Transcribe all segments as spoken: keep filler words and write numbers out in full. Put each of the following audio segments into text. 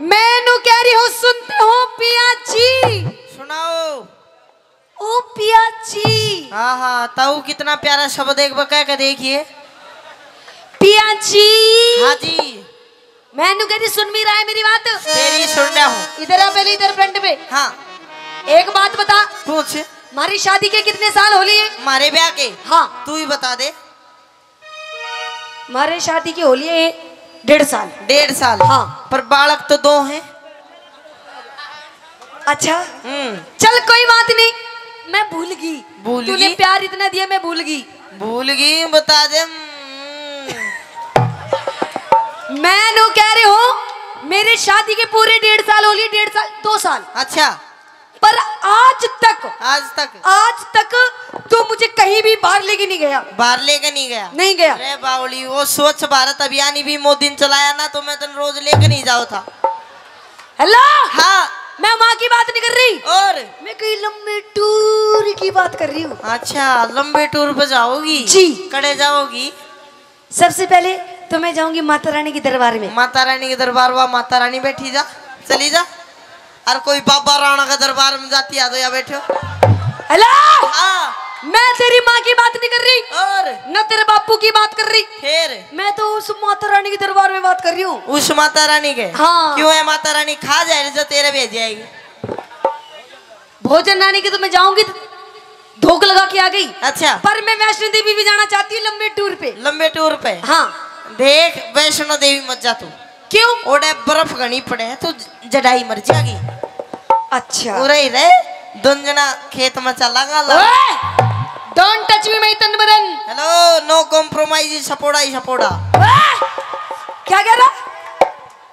मैं नू कह रही हूँ, सुनते हो पिया जी? सुनाओ। ओ पिया जी। हाँ, हाँ, ताऊ कितना प्यारा शब्द, एक बार कह के देखिए। पिया जी। हाँ जी। मैं नू कह रही, सुन भी रहा है मेरी बात? तेरी सुन रहा हूँ। इधर आ पहले, इधर फ्रंट पे। हाँ। एक बात बता। पूछ। हमारी शादी के कितने साल हो लिए? हमारे ब्याह के? हाँ। तू ही बता दे। हमारे शादी के हो लिए डेढ़ साल। डेढ़ साल? हाँ। पर बालक तो दो हैं। अच्छा। हम्म। चल कोई बात नहीं, मैं भूल गई। भूल तूने गई? प्यार इतना दिया, मैं भूल गई। भूल गई, बता दे। हम्म। मैं नू कह रही हूँ, मेरी शादी के पूरे डेढ़ साल हो लिए, डेढ़ साल, दो साल। अच्छा। पर आज तक, आज तक? आज तक तू मुझे कहीं भी बाहर लेके नहीं गया। बाहर लेके नहीं गया? नहीं गया। अरे बावली, वो स्वच्छ भारत अभियान ही भी मोदी ने चलाया ना, तो मैं तन रोज लेके नहीं जाओ था। हेलो। हाँ। मैं वहाँ की बात नहीं कर रही। और? मैं कहीं लंबे टूर की बात कर रही हूँ। अच्छा, लंबे टूर पे जाओगी? जी। कड़े जाओगी? सबसे पहले तो मैं जाऊंगी माता रानी के दरबार में। माता रानी के दरबार, वहाँ माता रानी बैठी, जा, चली जा। और कोई बाबा राणा का दरबार में जाती आ तो या बैठो। हेलो। हाँ। मैं तेरी माँ की बात नहीं कर रही। और? न तेरे बापू की बात कर रही। फिर? मैं तो उस माता रानी के दरबार में बात कर रही हूँ। उस माता रानी के? हाँ। क्यों है, माता रानी खा जाए जो तेरे भेज जाएगी। भोजन रानी के तो मैं जाऊंगी, धोख लगा के आ गई। अच्छा। पर मैं वैष्णो देवी भी जाना चाहती हूँ लंबे टूर पे। लंबे टूर पे? हाँ। देख, वैष्णो देवी मत जा तू। क्यों? ओड़े बर्फ घणी पड़े है, तू जड़ाई मर जाएगी। अच्छा। उरे ही रहे, दोन जना खेत में चलांगा ला। ओए! Don't touch me, my तन बदन। Hello, no compromise, सपोड़ा ही सपोड़ा। ओए! क्या कह रहा?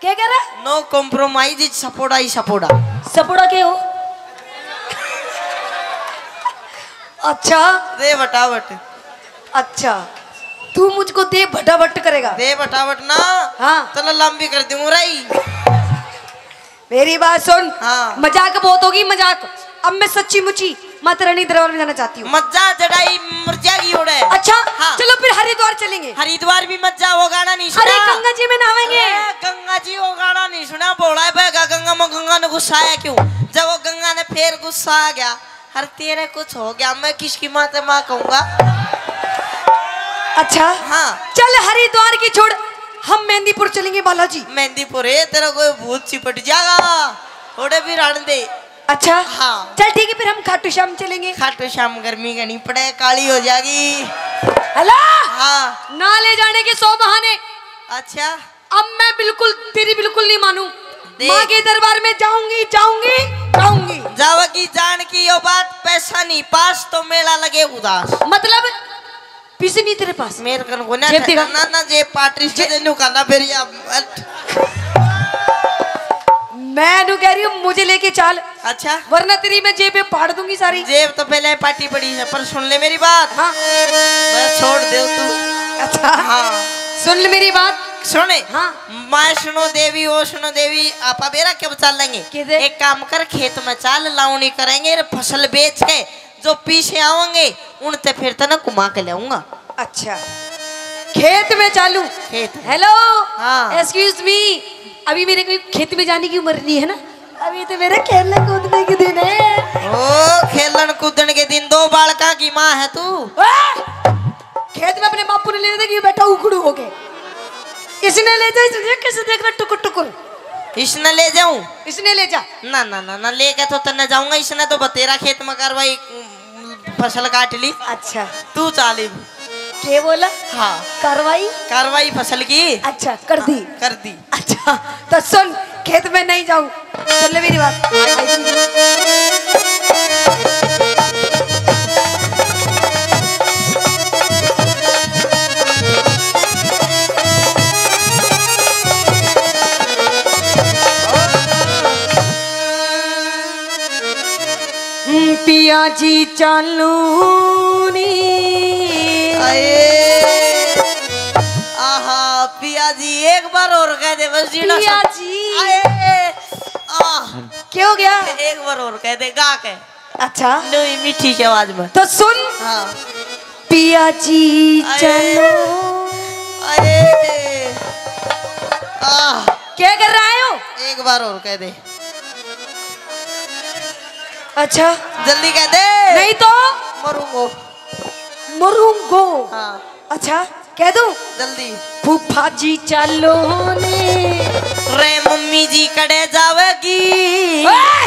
क्या कह रहा? No compromise, सपोड़ा ही सपोड़ा। सपोड़ा के हो? अच्छा। दे बटाबट। अच्छा, तू मुझको दे भटाबट करेगा? दे बटाबट ना। हाँ। तने लंबी कर दूंगा राई। मेरी बात सुन। हाँ। मजाक बहुत होगी, मजाक। अब मैं सच्ची मुची माता रानी दरबार में जाना चाहती हूँ। मत जा, जड़ाई मर जाएगी ओड़े। अच्छा, हाँ। चलो फिर हरिद्वार चलेंगे। हरिद्वार भी मत जा, वो गाना नहीं सुना। अरे गंगा जी में नहावेंगे। अरे गंगा जी, वो गाना नहीं सुना, भोला है बहगा गंगा में, गंगा ने गुस्सा आया क्यों? जब वो गंगा ने फिर गुस्सा आ गया, हर तेरे कुछ हो गया, मैं किसकी माँ ते माँ कहूंगा? अच्छा। हाँ। चल हरिद्वार की छोड़, हम मेहंदीपुर चलेंगे बालाजी। मेहंदीपुर है, तेरा कोई भूत चिपट जाएगा, थोड़े भी रहने दे। अच्छा। हाँ। चल ठीक है, फिर हम खाटू श्याम चलेंगे। खाटू श्याम गर्मी घनी पड़े, काली हो जाएगी। हेलो। हाँ। ना ले जाने के सौ बहाने। अच्छा। अब मैं बिल्कुल, तेरी बिल्कुल नहीं मानूं। देख। माँ के दरबार में जाऊंगी, जाऊंगी, जाऊंगी। जावेगी जान की यो बात, पैसा नहीं पास तो मेला लगे उदास। मतलब, पैसे नहीं तेरे पास? मेरे कन को ना जेब ठे-, दिखा। ना, ना, जेब पाटरी से जे-, न्यू करना फिर या, मैं नू कह रही हूँ, मुझे लेके चाल। अच्छा। वरना तेरी मैं जेब में फाड़ दूंगी सारी। जेब तो पहले पाटी पड़ी है, पर सुन ले मेरी बात। हाँ। मैं छोड़ दे तू। अच्छा। हाँ। सुन ले मेरी बात। सुने। हाँ। वैष्णो देवी, वैष्णो देवी, आपा बेरा के बचा लेंगे। किधर? एक काम कर, खेत में चाल, लावणी करेंगे, फसल बेच के जो पीछे आवेंगे, उनते फिर तने घुमा के लाऊंगा। अच्छा, खेत में चालू। खेत में। Hello, हाँ। Excuse me, अभी मेरे को खेत में जाने की उम्र नहीं है ना, अभी तो मेरे खेलने कूदने के दिन है। ओ, खेलन कूदन के दिन, दो बालका की माँ है तू। ओए, खेत में अपने बापू ने ले देखी बैठा उखड़ू होके। इसने ले जा, इसने कैसे देख रहा टुकुर टुकुर। इसने ले जाऊं? इसने ले जा। ना, ना, ना, ना, लेके तो तन्ने जाऊंगा, इसने तो बतेरा खेत में कार्रवाई, उम, फसल काट ली। अच्छा। तू चाल इब। के बोला? हाँ। कार्रवाई? कार्रवाई फसल की। अच्छा, कर दी। कर दी। अच्छा, तो सुन, खेत में नहीं जाऊं। सुन ले मेरी बात। पिया जी चालू नी। आए। आहा, पिया जी, एक बार और कह दे बस, जीना पिया सब। जी। आए। आह। क्या हो गया? एक बार और कह दे, गा के। अच्छा। नई मीठी सी आवाज में। तो सुन। हाँ। पिया जी आए। चलो। आए। आह। क्या कर रहा है हो? एक बार और कह दे। अच्छा। जल्दी कह दे। नहीं तो मरूंगो। मरूंगो। हाँ। अच्छा, कह दूं? जल्दी। फूफा जी चालो ने। रे मम्मी जी कड़े जावेगी। ओए!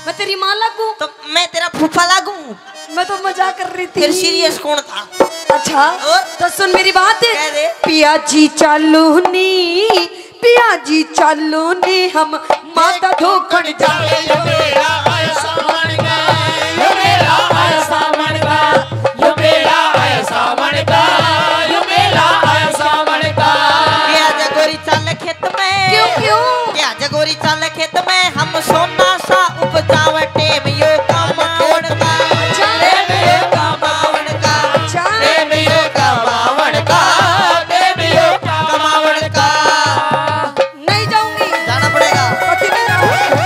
मैं तेरी माँ लगूं? तो मैं तेरा फूफा लागूं? मैं तो मजाक कर रही थी। फिर सीरियस कौन था? अच्छा, और? तो सुन मेरी बात। कह दे। पिया जी चालो नी, पिया जी चालो नी, हम माता धोखण जावे। यो मेला आया सावण का, यो मेला आया सावण का, यो मेला आया सावण का, यो मेला आया सावण का। पिया जगोरी चाल खेत में। क्यों, क्यों? पिया जगोरी चाल खेत में, हम सोना सा उपजावे। टेम यो कमावण का, टेम यो कमावण का, टेम यो कमावण का, टेम यो कमावण का। नहीं जाऊंगी। जाना पड़ेगा। पति नहीं जाऊंगी।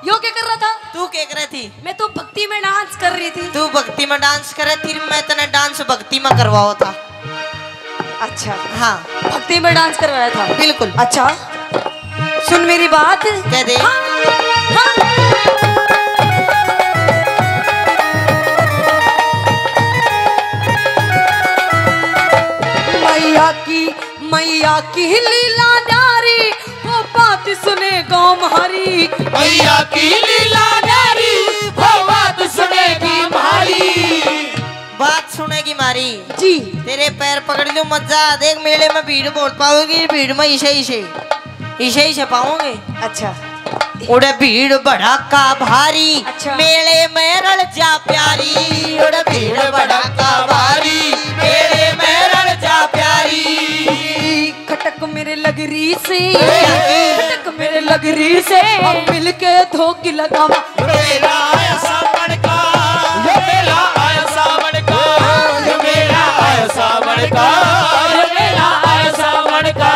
यो क्या कर रहा था? तू क्या कर रही थी? मैं तो भक्ति में डांस कर रही थी। तू भक्ति में डांस करे थी, मैं तने डांस भक्ति में करवाओ था। अच्छा। हाँ। भक्ति में डांस करवाया था। बिल्कुल। अच्छा, सुन मेरी बात। कह दे। हाँ, हाँ। मैया की, मैया की लीला न्यारी, वो बात सुने गाँव म्हारी। मैया की लीला न्यारी, वो बात सुनेगी म्हारी। बात सुनेगी म्हारी। जी। तेरे पैर पकड़ लूं, मजा। देख, मेले में भीड़ बहुत पावेगी, भीड़ में इसे, इसे, इसे, इसे पाओगे। अच्छा। उड़े भीड़ भड़ाका भारी, अच्छा। मेले में रल जा प्यारी। उड़े भीड़ भड़ाका भारी, मेले में रल जा प्यारी। खटक मेरे लगरी से, खटक मेरे लगरी से, हम मिलके धोकी लगावा। यो मेला आया सावण का, यो मेला आया सावण का, यो मेला आया सावण का, यो मेला आया सावण का।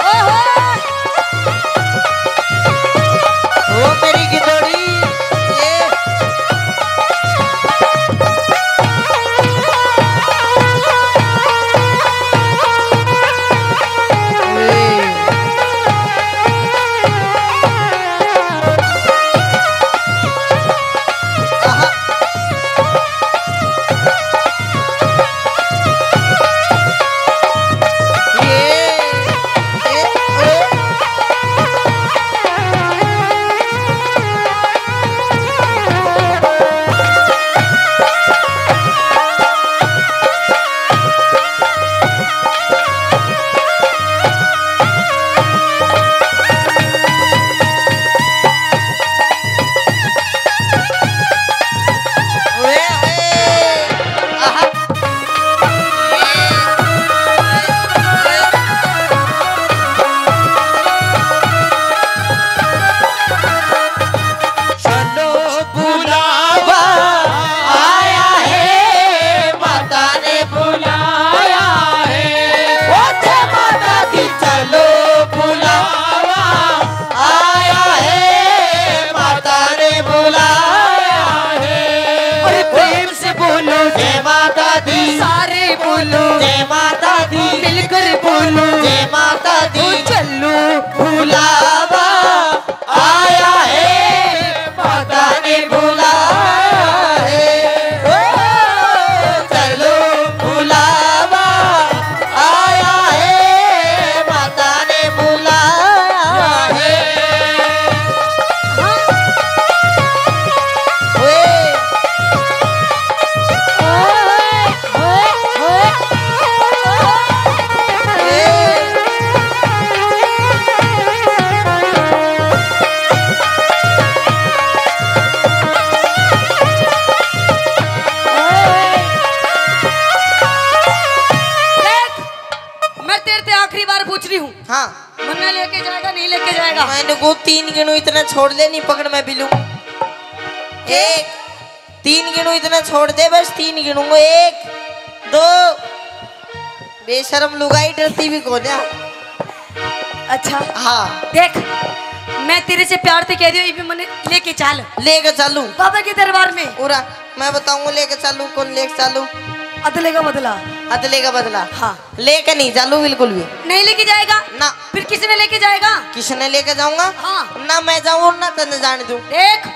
ओहो। ओ मेरी गिदोड़ी, ये। चलो बुलावा आया है, माता ने बुलाया है। ओ जय माता दी, चलो बुलावा आया है, माता ने बुलाया है। अरे प्रेम से बोलो जय माता दी, सारे बोलो जय माता दी, मिलकर बोलो जय माता दी। ओ चलो बुलावा आया है, माता ने बुलाया है। ओ, चलो बुलावा आया है, माता ने बुलाया है। ओए। ओए, ओए, ओए। ए। रही हूँ। हाँ। मन्ना लेके जाएगा, नहीं लेके जाएगा? मैंने को तीन गिनू इतना छोड़ दे, नहीं पकड़ मैं भी लूँ। एक, तीन गिनू इतना छोड़ दे, बस तीन गिनूंगा। एक, दो। बेशरम लुगाई, डरती भी कोन्या। अच्छा। हाँ। देख, मैं तेरे से प्यार से कह रही हूँ, ये भी मन्ने लेके चाल। लेके चालू। बाबा के दरबार में। पूरा मैं बताऊंगा, लेके चालू, कौन लेके चालू। अदले का बदला। अदले का बदला। हाँ। लेके नहीं चालू बिल्कुल भी। नहीं लेके जाएगा? ना। फिर किसने लेके जाएगा? किसने लेके जाऊंगा? हाँ। ना मैं जाऊँ और ना तन्ने जाने दूँ। देख,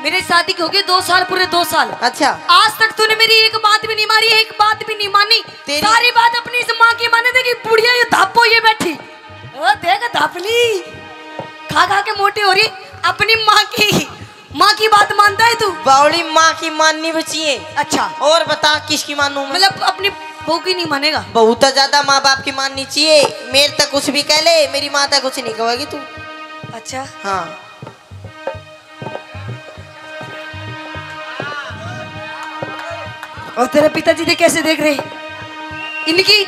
मेरी शादी की हो गई दो साल, पूरे दो साल। अच्छा। आज तक तूने मेरी एक बात भी नहीं मारी, एक बात भी नहीं मानी। तेरी सारी बात अपनी इस माँ की माने। देखी बुढ़िया ये धापो ये बैठी। ओ देख धापली, खा खा के मोटी हो रही, अपनी माँ की, माँ की बात मानता है तू? बावली, माँ की माननी भी चाहिए। अच्छा। और बता किसकी मानूं मैं? मतलब अपनी बहू की नहीं मानेगा? बहुत ज्यादा माँ बाप की माननी चाहिए। मेरे तक कुछ भी कह ले, मेरी माँ तक कुछ नहीं कहेगी तू। अच्छा। हाँ। और तेरे पिताजी दे कैसे देख रहे इनकी?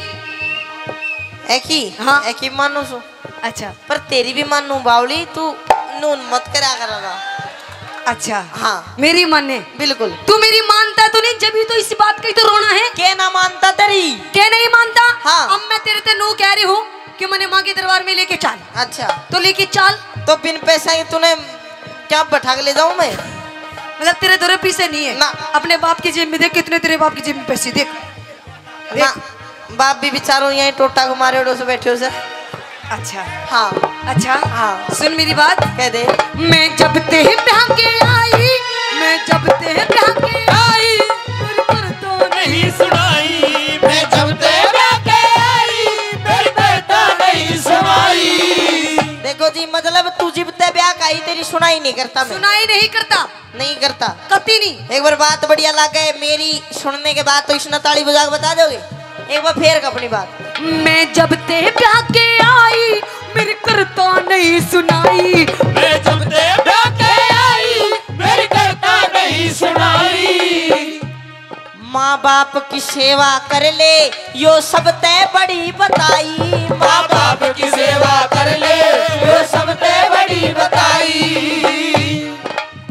एकी? हाँ। एकी मानू सु। अच्छा। पर तेरी भी मानू बावली, तू नून मत करा करा। अच्छा। हाँ। मेरी माने? बिल्कुल। तू मेरी मानता तो नहीं, जब ही तो इस बात का ही तो रोना है। के ना मानता तेरी? के नहीं मानता? हाँ। अब मैं तेरे ते नू कह रही हूँ कि मने माँ के दरबार में लेके चाल। अच्छा। तो लेके चाल। तो बिन पैसा ही तूने क्या बैठा के ले जाऊं मैं? मतलब तेरे दो रुपये से नहीं है? ना। अपने बाप की जेब में देख, कितने तेरे बाप की जेब में पैसे देख। ना। देख। बाप भी बेचारो यहीं टोटा को मारे उड़ो से बैठे हो सर। अच्छा। हाँ। अच्छा। हाँ। सुन मेरी बात। कह दे। मैं जब ते ब्याह के आई, मैं जब ते ब्याह के आई, फिर कर तो नहीं सुनाई। मैं जब ते ब्याह के आई, फिर कर तो नहीं सुनाई। देखो जी, मतलब तू जिब ते ब्याह का आई, तेरी सुनाई नहीं करता मैं। सुनाई नहीं करता। नहीं करता। कती नहीं। एक बार बात बढ़िया लागे, मेरी सुनने के बाद तो इसने ताली बजा के बता दोगे। एक बार फेर अपनी बात। मैं जब ते ब्याह के आई, मेरी करता नहीं सुनाई। मैं जब ते ब्याह के आई, मेरी करता नहीं सुनाई। माँ बाप की सेवा कर ले, यो सब ते बड़ी बताई। माँ बाप की सेवा कर ले, यो सब ते बड़ी बताई।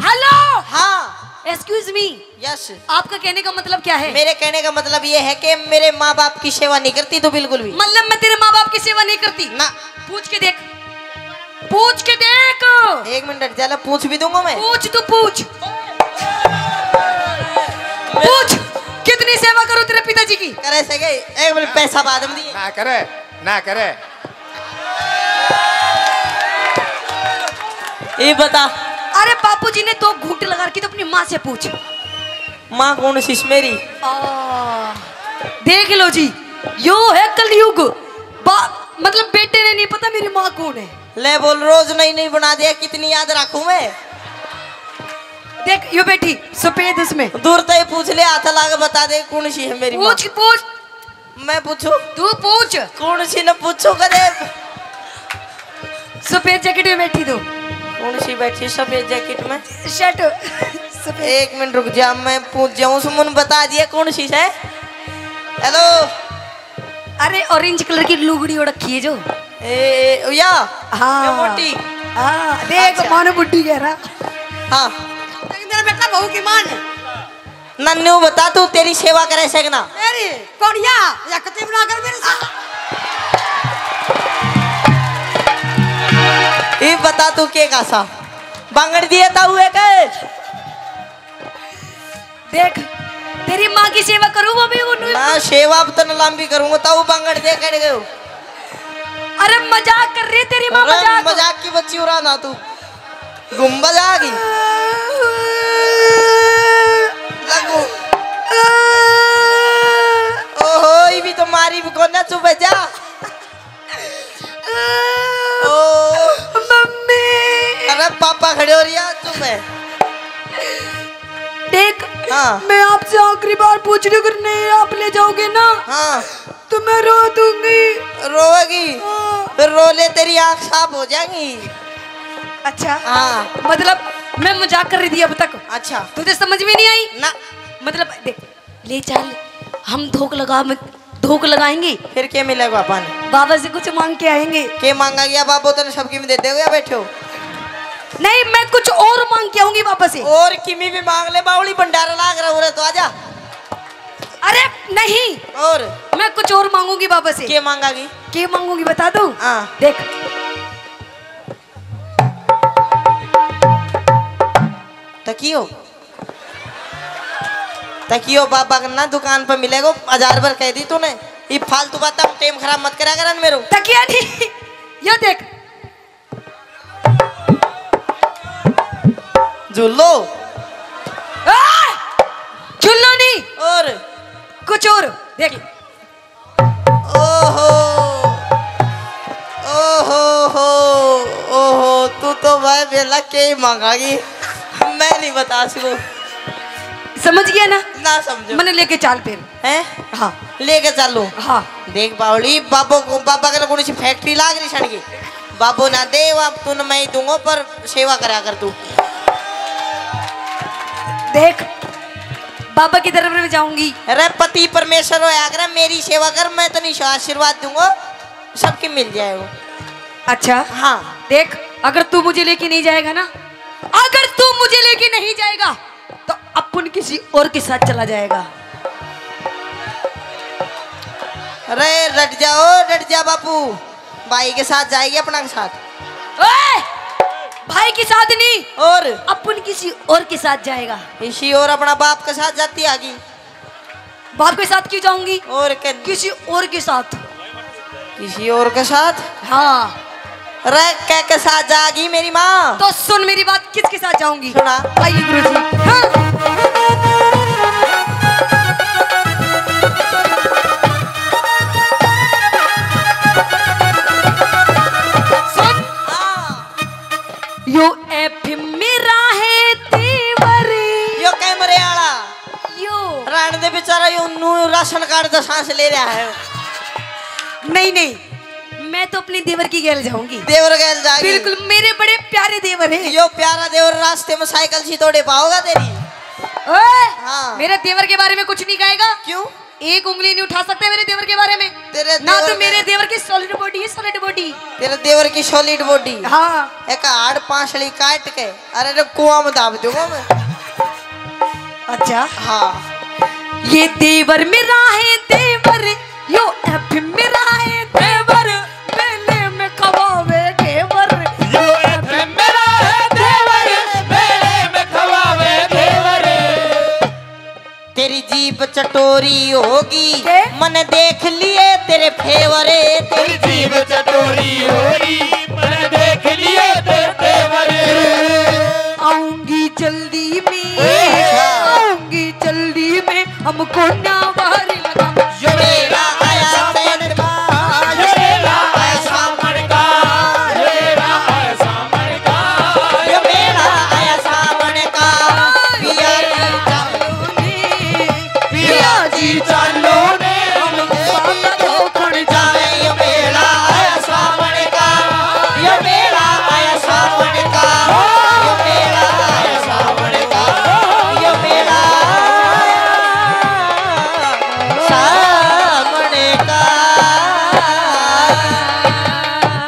हेलो। हाँ। Excuse me. यस। आपका कहने का मतलब क्या है? मेरे कहने का मतलब ये है कि मेरे माँ बाप की सेवा नहीं करती तू बिल्कुल भी। मतलब मैं तेरे माँ बाप की सेवा नहीं करती? ना। पूछ के देख, पूछ के देख। एक मिनट, जरा पूछ भी दूंगा मैं। पूछ, तू पूछ। पूछ, कितनी सेवा करूं तेरे पिताजी की? करे से गए, एक मिनट, पैसा बाद में दिए। ना करे, ना करे। ये बता। अरे बापू जी ने दो घूंट लगा रखी, तो अपनी माँ से पूछ। माँ कौन सी मेरी? आ, देख लो जी, यो है कलयुग। बा-, मतलब बेटे ने नहीं पता मेरी माँ कौन है। ले बोल, रोज नई नई बना दिया, कितनी याद रखूं मैं। देख यो बैठी सफेद उसमें। दूर तो ही पूछ ले, हाथ ला के बता दे कौन सी है मेरी माँ। पूछ, पूछ। मैं पूछूं? तू पूछ। कौन सी न पूछूं कदे? सफेद जैकेट में बैठी तू। कौन सी बैठी सफेद जैकेट में? शर्ट सफेद। एक मिनट रुक जा, मैं पूछ जाऊं। सुमन बता दिया कौन सी है। हेलो। अरे ऑरेंज कलर की लुगड़ी ओढ़ रखी है जो। ए, ए, या? हाँ। या मोटी? हाँ, देख अच्छा। मानो बुड्ढी कह रहा। हाँ। मेरा बेटा बहू की माँ ने। नन्नू बता, तू तेरी सेवा करे से कि ना? मेरी? कौन या? या कति बना कर मेरे साथ। ये बता तू के कासा बांगड़ दिए ताऊ है के? देख, तेरी माँ की सेवा करूँ वो भी उन्होंने। ना, सेवा अब तन लंबी करूँगा, ताऊ बांगड़ दे कड़ गयो। अरे मजाक कर रही तेरी माँ, अरे मजाक। मजाक की बच्ची उड़ा ना तू। गुम्बज आ गई। लगू। ओहो, ये भी तो मारी भी कोना, चुप है जा। ओ। मम्मी। अरे पापा खड़े हो रही है, चुप है। देख, हाँ। मैं आपसे आखिरी बार पूछ रही हूँ, अगर नहीं आप ले जाओगे ना, हाँ। तो मैं रो दूंगी। रोएगी? हाँ। फिर रो ले, तेरी आँख साफ हो जाएगी। अच्छा। हाँ। मतलब मैं मजाक कर रही थी अब तक। अच्छा। तुझे समझ में नहीं आई? ना। मतलब देख, ले चल, हम धोख लगा, मैं फूक लगाएंगे। फिर के मिलेगा अपन? बाबा से कुछ मांग के आएंगे। के मांगा गया बाबो, तने सब किमी दे देगा, बैठो। नहीं, मैं कुछ और मांग के आऊंगी बाबा से। और किमी भी मांग ले, बावली भंडारा लाग रहा हो रे, तो आजा। अरे नहीं, और? मैं कुछ और मांगूंगी बाबा से। के मांगागी? के मांगूंगी बता दूं? हाँ। देख। तकियो, तकियो बाबा के ना दुकान पर मिलेगो, हजार बार कह दी तूने। ये फालतू बात, टाइम खराब मत करा कर मेरो। तकिया नहीं, यो देख। झूलो। आ! झूलो नहीं। और? कुछ और देख। ओहो, ओहो हो, ओहो, तू तो भाई बेला के ही मांगागी, मैं नहीं बता सकूं। समझ गया ना? ना समझो। मैंने लेके चाल फिर। हैं? हाँ। लेके चालू। हाँ। देख बावली, बाबो को, बाबा के कौन सी फैक्ट्री लाग रही सड़की? बाबो ना दे, अब तू न मैं ही दूंगा, पर सेवा करा कर तू। देख, बाबा की तरफ में जाऊंगी। अरे पति परमेश्वर होया कर, मेरी सेवा कर, मैं तो नहीं आशीर्वाद दूंगा, सबके मिल जाएगा। अच्छा। हाँ। देख, अगर तू मुझे लेके नहीं जाएगा ना, अगर तू मुझे लेके नहीं जाएगा, तो अपन किसी और के साथ चला जाएगा। अरे डट जाओ, डट जा बापू, भाई के साथ जाएगी, अपना के साथ। ओए! भाई के साथ नहीं, और? अपन किसी और के साथ जाएगा। किसी और, अपना बाप के साथ जाती आगी। बाप के साथ क्यों जाऊंगी? और के? किसी और के साथ। किसी और के साथ? हाँ। रे, के के साथ जागी मेरी माँ? तो सुन मेरी बात, किसके साथ जाऊंगी? सुना। आइए गुरुजी। हाँ। सुन। हाँ। यो एफ मेरा है देवर। यो कैमरे आला। यो। राण दे बेचारा, यो नू राशन कार्ड का सांस ले रहा है। नहीं, नहीं, मैं तो अपने देवर की गैल जाऊंगी। देवर गैल जाएगी? बिल्कुल, मेरे बड़े प्यारे देवर हैं। यो प्यारा देवर रास्ते में साइकिल सी तोड़े पाओगा तेरी। ओए, हाँ। मेरे देवर के बारे में कुछ नहीं कहेगा। क्यों? एक उंगली नहीं उठा सकते मेरे देवर के बारे में। तेरे ना देवर तो मेरे में देवर की सॉलिड बॉडी है, सॉलिड बॉडी। तेरे देवर की सॉलिड बॉडी। हाँ। एक हाड़ पांसली काट के, अरे रे, कुआं में दाब दूंगा मैं। अच्छा। हाँ। ये देवर मेरा है देवर, यो एफ मेरा है देवर, मेले में खवावे घेवर। यो एफ मेरा है देवर, मेले में खवावे घेवर। तेरी जीभ चटोरी होगी, के? मने देख लिए तेरे फेवर। तेरी जीभ चटोरी होगी,